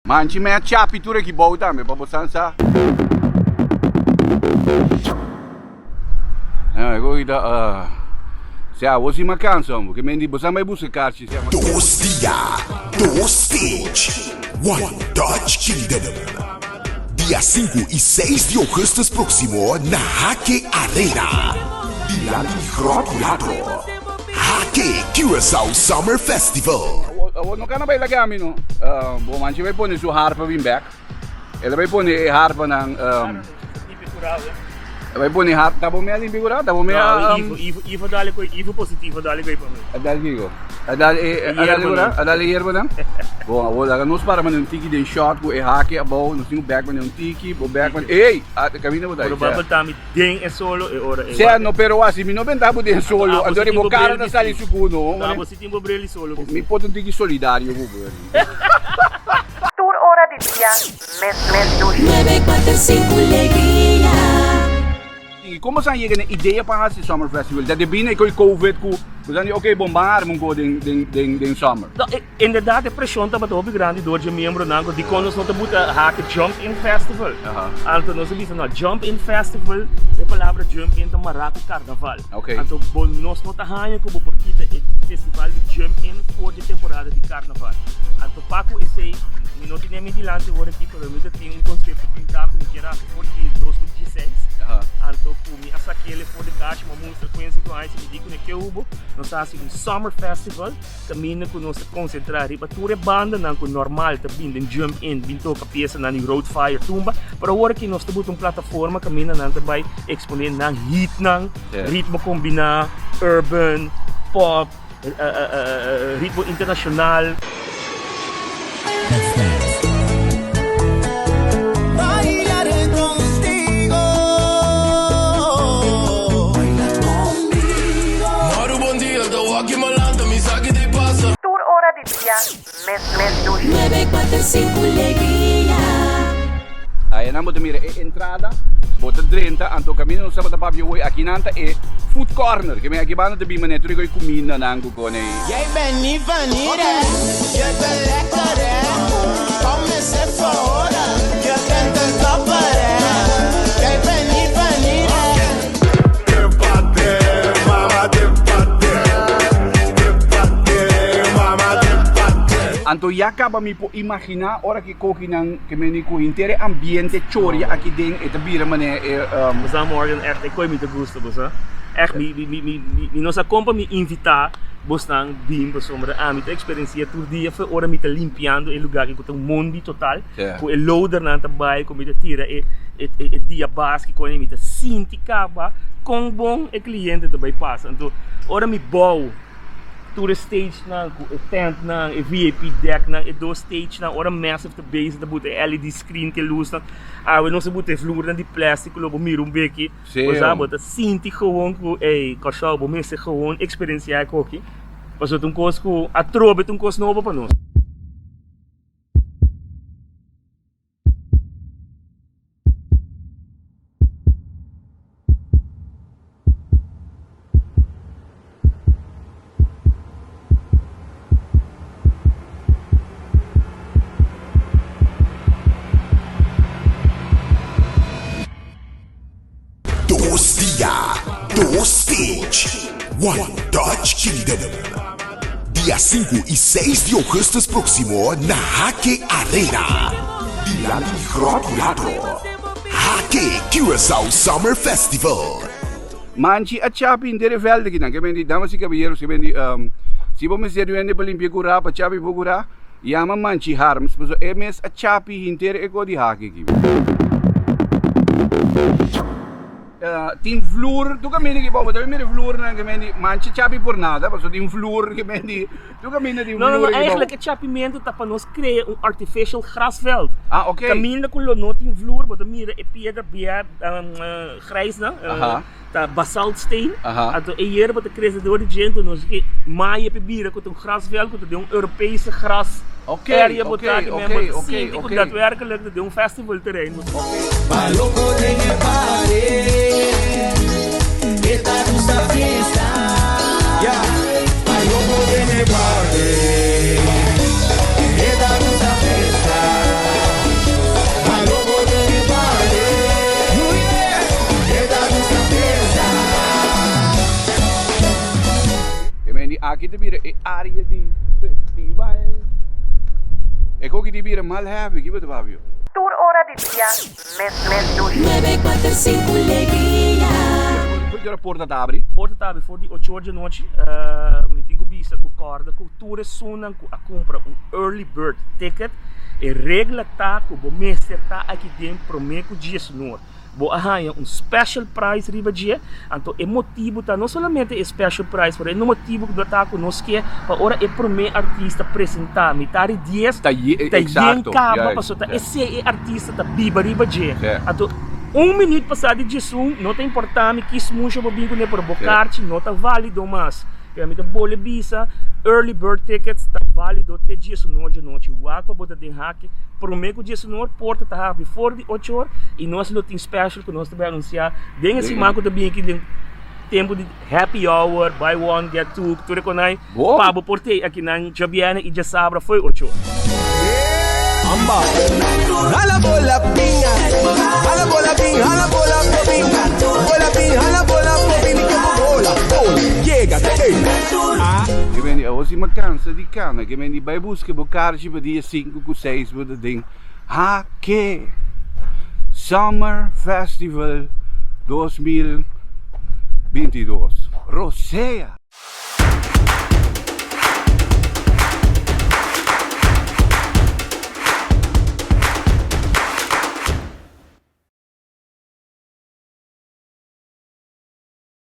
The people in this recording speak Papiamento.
Manchi mi a chapi tur aki bou tambe pa bo san sa. Ah, go ida ah. Sea, bo si ma cansa hombre, ke men di bo san bai busca karchi sea ma. Dos dia, dos stage, one Dutch Kingdom. Dia sinku i seis di ougùstùs próksimo na Hake Arena, dilanti di Grot Lato. Hake Curaçao Summer Festival. Awor no kana bai laga mi no. Bo manchi bai pone su harpa bin bek. El a bai pone e harpanan. El bai pone harpa. Ta bo me a limpia kura? Ta bo me a. No, Ivo, Ivo, Ivo dale koi, Ivo positivo dale koi pa mi. A dale kiko? A dale e, a dale kura? A dale yerbanan? Bon, awor laga nos para mane un tiki den shot ku e hake abou. Nos tin ku bek mane un tiki. Bo bek mane. Ey! Kaminda bo ta. Probabel ta mi Den e solo e ora e Sea no pero wak si mi no benta bo den solo anto ri bo cara ta sali suku no. Abo si tin bo bril di solo Mi por ta un tiki solidario ku bo. Tur ora di dia mes mes dushi. Nuebe kuater sinku legria. I kon boso a yega na e idea pa hasi Summer Festival? Ta debí na e koi Covid ku boso a di ok bon ban arma un ko den den den summer? No, Inderdat e preshon tabata hopi grandi dor dje miembronan ku dikon nos no ta buta hak Jump In Festival. Anto nos a bisa no, Jump In Festival, e palabra jump in ta mará ku karnaval. Anto bo nos no ta haña ku bo por kita e festival di Jump In for dje temporada di karnaval. Anto pa ku esei, mi no tene mi dilanti ora aki, pero mi ta tin un konsepto pintá ku mi kier hasi for di 2016. Anto ku mi a sak'el for di kashi, mi a mustra Quincy ku Heinz, mi di ku ne ke hubo, nos ta hasi un Summer Festival. Kaminda ku nos ta konsentrá riba tur e bandanan ku normal ta bin den Jump In, bin toka piesanan di Road Fire, Tumba, pero awor aki nos ta buta un plataforma kaminda nan ta bai eksponé nan hitnan, ritmo kombiná, urban, pop, ritmo internashonal. Tur ora di dia mes mes dushi. Nuebe kuater sinku legria. Ayanan bo ta mira e entrada, bo ta drenta, anto kaminda nos tabata papia hoy, akinan ta e food corner, ke men aki banda ta bin manera tur e koi kumindanan ku kone. Jij bent niet van hier hè, je bent lekker hè. Kom eens even horen, je bent een topper hè. Jij bent niet van hier hè. Anto ya kaba mi por imaginá ora ki kokinan ke meni ku henter e ambiente choria aki den e ta bira manera e. Bo sa Morgan echt e koi mi ta gusta bo sa. Echt mi mi mi mi no sa kon pa mi invitá bosnan bin pasobra ami ta eksperensia tur dia for ora mi ta limpiando e lugar ku ta un mondi total ku e loadernan ta bai ku mi ta tira e e dia bas ki koi mi ta sinti kaba kon bon e kliente ta bai pasa anto ora mi bou tur e stagenan ku e tentnan e vip decknan e dos stagenan ora Massive ta bezig ta buta e led screen ku e lusnan awe nos a buta e vloernan di plastic ku lo bo mira un beki. Bo sa bo ta sinti gewoon ku ey Kòrsou bo mester gewoon eksperensiá e koki pasobra ta un kos ku atrobe ta un kos nobo pa nos. Dos dia, dos stage, one Dutch Kingdom. Dia sinku i seis di ougùstùs próksimo na Hake Arena, dilanti di Grot Lato. Hake Curaçao Summer Festival. Manchi a chapi henter e veld akinan. Ke men di, damas i kabayeros, ke men di, si bo mester di un hende pa limpia kurá, pa chapi bo kurá, yama Manchi Harms, pasobra e mes a chapi henter e ko di haki aki. Tin vloer, tur kaminda ki bo ta bin mira vloernan, ke men di, Manchi chapi por nada, pasobra tin vloer, ke men di. Tur kaminda tin No, no, no, vloer aki bou. eigenlijk e chapimento ta pa nos crea un artificial grasveld. Ah, oké. Kaminda ku lo no tin vloer, bo ta mira e piedra bia grijs nan, ta basaltsteen. Anto e yerba ta crece door di dje, anto nos ke maya pa e bira ku ta un grasveld ku ta den un Europese gras Oké, area bo oké, ta aki men oké, bo ta oké, sinti ku oké. daadwerkelijk ta den un festival terrein. Pa loko den e party, e ta gusta fiesta. Pa loko den e party, e ta gusta fiesta. E koki di bira mal heavy, ki bo ta papia? Tur ora di dia mes mes dushi. Nuebe kuater sinku Legria. Por ki ora porta ta abri? Porta ta abri for di ocho or djanochi. Mi tin ku bisa ku kòrda ku tur esunnan ku a kumpra un early bird ticket, e regla ta ku bo mester ta aki den promé ku diesunor. Bo a haña un special price riba dje, anto e motibu ta no solamente e special price, pero e motibu ku ta ku nos ke pa ora e promé artista presentá mitar di dies, Ta ye, ta yen exacto, kaba juist, pasobra ta ja. esei e artista ta biba riba dje. Ja. Anto un minuut pasá di diesun, no ta importá mi ki smusha bo bin kuné, pero bo Ja. karchi no ta válido mas. Pero mi ta bole bisa, early bird tickets ta válido te diesunor djanochi. Wak pa bo ta den haki promé ku diesunor, porta ta habri for di ocho or y nos lo tin special cu nos ta bay anuncia den e siman cu ta bin aki den tempo di happy hour, buy one get two, tur e conai pa bo por tey aki nan djabierne y djasabra fo'i ocho or. Hala bola pinga, hala bola bin, hala bola pobin, bola bin, hala bola pobin, que bo bola, bola, yega te ey. Ah. Ke men di awor si mi a cansa di cana, ke men di bay busca bo carchi pa dia sinku cu seis bo ta den. Hake Summer Festival 2022 Rosea!